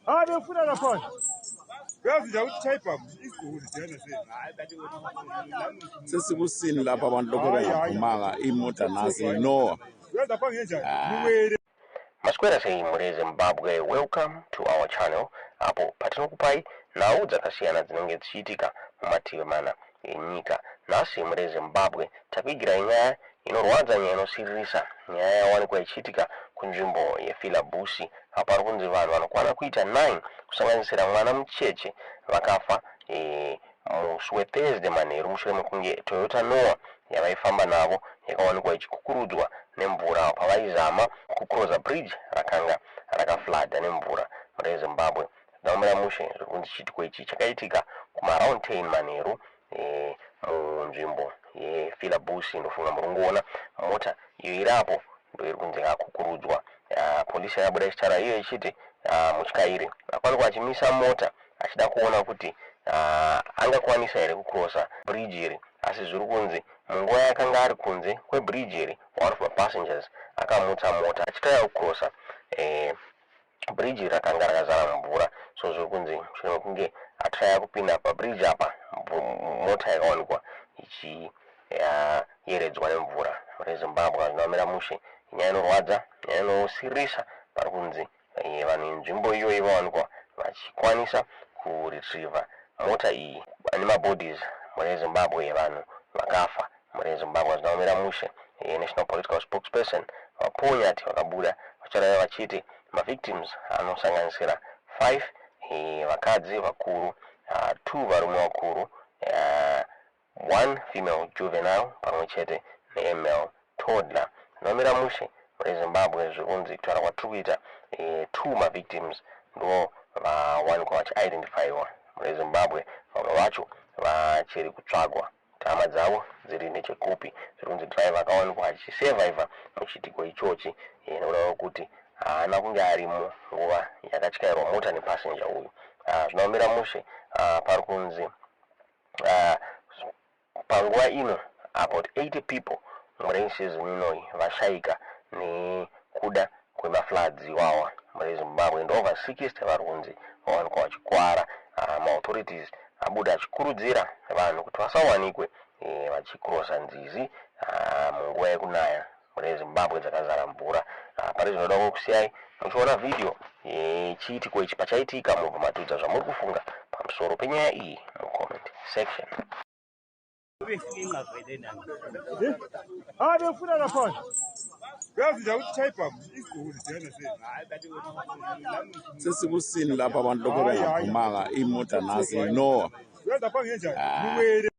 Hayi, befuna lapha. Uyazi nje ukuthi chayibham isiguli njena Sesikusini lapha abantu lokho bengaphumanga imota nasi noa. Uyazi lapha ngenjani? Niwele. Maswera sei muri Zimbabwe? Welcome to our channel apo patinokupai nhau dzakasiyana dzinenge dzichiitika mumativi mana enyika. Nhasi muri Zimbabwe takuigirai nyaya inorwadza, nyaya inosiririsa, nyaya yawanikwa ichiitika kunzvimbo yeFilabusi apo pari kunzi vanhu vanokwana kuita 9, kusanganisira mwana mucheche, vakafa musi weThursday manheru mushure mekunge Toyota Noah yavaifamba navo yakawanikwa ichikukurudzwa nemvura pavaizama kucrossa bridge rakanga rakaflooda nemvura. Mune Zimbabwe, zvaomera mushe. Zviri kunzi chiitiko ichi chakaitika kumaaround 10 manheru munzvimbo yeFilabusi. Ndofunga muri kungoona mota iyo irapo ndo iri kunzi yakakukurudzwa. Polisi yakabuda ichitaura iyo ichiti mutyairi akwanikwa achimisa mota achida kuona kuti angakwanisa here kucrossa bridge iri, asi zviri kunzi munguva yakanga ari kunze kwebridge iri, one of mapassengers akamutsa mota achitraya kucrossa bridge rakanga rakazara mvura. So zviri kunzi mushure mekunge atraya kupinda pabridge apa, mota yakawanikwa ichiyeredzwa nemvura. Rezimbabwe, hazvina mushe. Nyaya inorwadza, nyaya inosiririsa. Pari kunzi vanhu venzvimbo iyoyi vawanikwa vachikwanisa kuretrieva mota iyi nemabodies. Mune Zimbabwe, vanhu vakafa. Mune Zimbabwe, hazvina mushe. National political spokesperson vaPaul Nyathi vakabuda vachireva vachiti mavictims anosanganisira 5 vakadzi vakuru, 2 varume vakuru, one female juvenile pamwe chete nemale toddler. Zvinomira mushe mune Zimbabwe. Zviri kunzi kutaura kwatiri kuita, two mavictims ndo vawanikwa vachiidentifyiwa. Mune Zimbabwe, vamwe vacho vachiri kutsvagwa kuti hama dzavo dziri nechekupi. Zviri kunzi driver akawanikwa achisurviva muchiitiko ichochi nekuda kwekuti haana kunge arimo nguva yakatyairwa mota nepassenger uyu. Zvinomira mushe. Pari kunzi panguva ino about 80 people murain season inoyi vashaika nekuda kwemafloods iwawa mune Zimbabwe, and over 60 vari kunzi vawanikwa vachikuvara. Maauthorities abuda achikurudzira vanhu kuti vasawanikwe vachicrossa nzizi munguva yekunaya. Mune Zimbabwe, dzakazara mvura. Pari zvinoda kusiyai muchiona vhidhiyo yechiitiko ichi pachaitika, mubva matiudza zvamuri kufunga pamusoro penyaya iyi mucomment section. Hayi, befuna lapha. Uyazi nje ukuthi chayibham isiguli njena. Sesikusini lapha abantu lokho bengaphumanga imota nasi noa. Uyazi lapha ngenjani? Niwele.